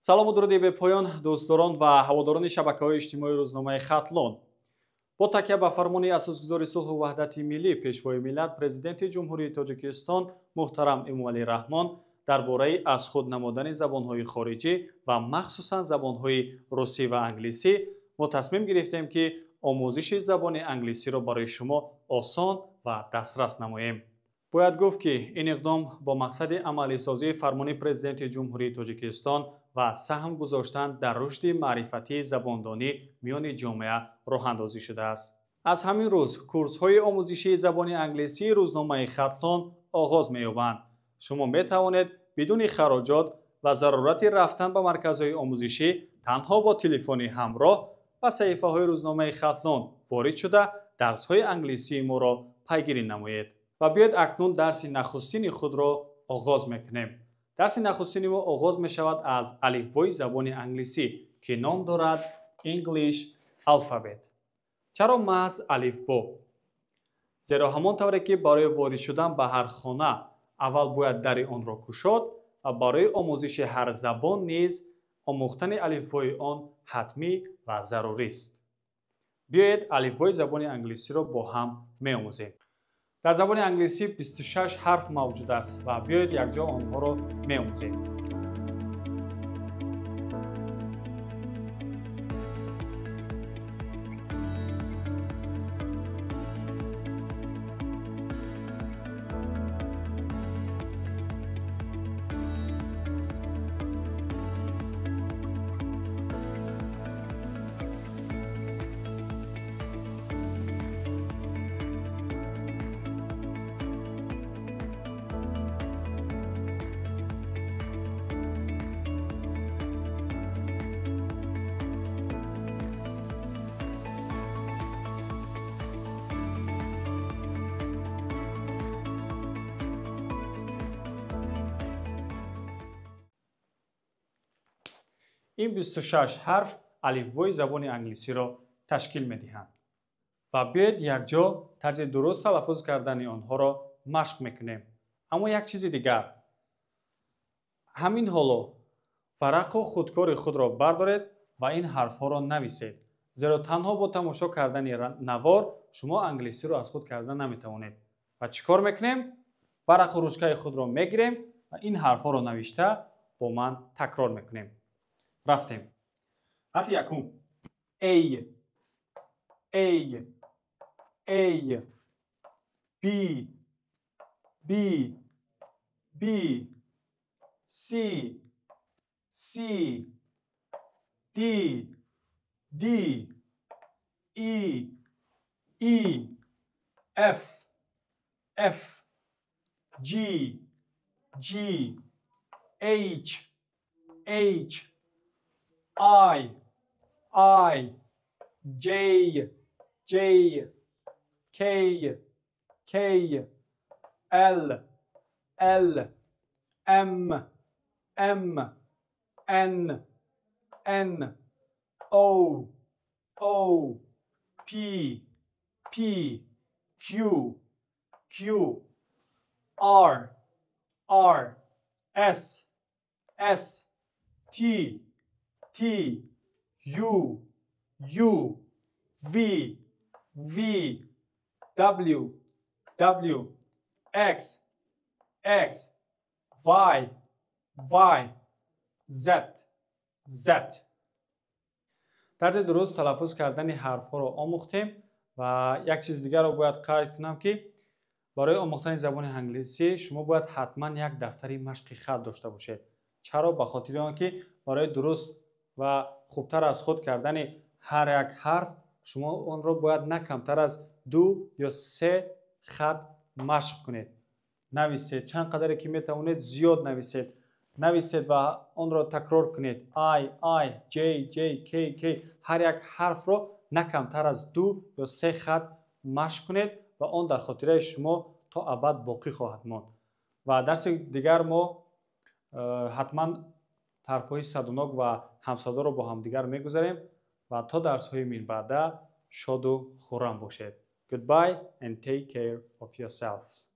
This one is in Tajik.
Салому дуруди бепоён дӯстдорон ва ҳаводорони шабакаҳои иҷтимоии рӯзномаи Хатлон. Бо такя ба фармони асосгузори сулҳу ваҳдати миллӣ, пешвои миллат, президенти Ҷумҳурии Тоҷикистон муҳтарам Эмомалӣ Раҳмон дар бораи аз худ намудани забонҳои хориҷӣ ва махсусан забонҳои русӣ ва англисӣ мо тасмим гирифтем, ки омӯзиши забони англисиро барои шумо осон ва дастрас намоем. Бояд гуфт, ки ин иқдом бо мақсади амалисозии фармони президенти Ҷумҳурии Тоҷикистон ва саҳм гузоштан дар рушди маърифатии забондонӣ миёни ҷомеа роҳандозӣ шудааст. Аз ҳамин рӯз курсҳои омӯзишии забони англисии рӯзномаи Хатлон оғоз меёбанд. Шумо метавонед бидуни хароҷот ва зарурати рафтан ба марказҳои омӯзишӣ танҳо бо телефони ҳамроҳ ба саҳифаҳои рӯзномаи Хатлон ворид шуда, дарсҳои англисии моро пайгирӣ намоед. Ва биёед, акнун дарси нахустини худро оғоз мекунем. Дарси нахустини мо оғоз мешавад аз алифбои забони англисӣ, ки ном дорад English Alphabet. Чаро маҳз алифбо? Зеро ҳамон тавре ки барои ворид шудан ба ҳар хона аввал бояд дари онро кушод ва барои омӯзиши ҳар забон низ омӯхтани алифбои он ҳатмӣ ва зарурист. Биёед, алифбои забони англисиро бо ҳам меомӯзем. Дар забони англисӣ 26 ҳарф мавҷуд аст ва биёед, якҷо онҳоро меомӯзем. Ин 26 ҳарф алифбои забони англисиро ташкил медиҳанд. Ва биёед, якҷо тарзи дуруст талаффуз кардани онҳоро машқ мекунем. Аммо як чизи дигар. Ҳамин ҳоло варақу худкори худро бардоред ва ин ҳарфҳоро нависед. Зеро танҳо бо тамошо кардани навор шумо англисиро аз худ карда наметавонед. Ва чӣ кор мекунем? Варақу ручкаи худро мегирем ва ин ҳарфҳоро навишта бо ман такрор мекунем. Рафтем. Ҳарфи якум. A, A, A, B, B, B, C, C, D, D, E, E, F, F, G, G, H, H, I, I, J, J, K, K, L, L, M, M, N, N, O, O, P, P, Q, Q, R, R, S, S, T, T, U, U, V, V, W, W, X, X, Y, Y, Z, Z. Тарзи дуруст талаффуз кардани ҳарфҳоро омӯхтем ва як чизи дигарро бояд қайд кунам, ки барои омӯхтани забони англисӣ шумо бояд ҳатман як дафтари машқи хат дошта бошед. Чаро? Ба хотири он ки барои дуруст ва хубтар аз худ кардани ҳар як ҳарф шумо онро бояд на камтар аз ду ё се хат машқ кунед. Нависед, чанд қадаре ки метавонед зиёд нависед. Нависед ва онро такрор кунед. I, I, J, J, K, K. Ҳар як ҳарфро на камтар аз ду ё се хат машқ кунед ва он дар хотираи шумо то абад боқӣ хоҳад монд. Ва дарси дигар мо ҳатман ҳарфҳои садонок ва ҳамсадоро бо ҳамдигар мегузарем ва то дарсҳои минбаъда шоду хуррам бошед. Goodbye and take care of yourself.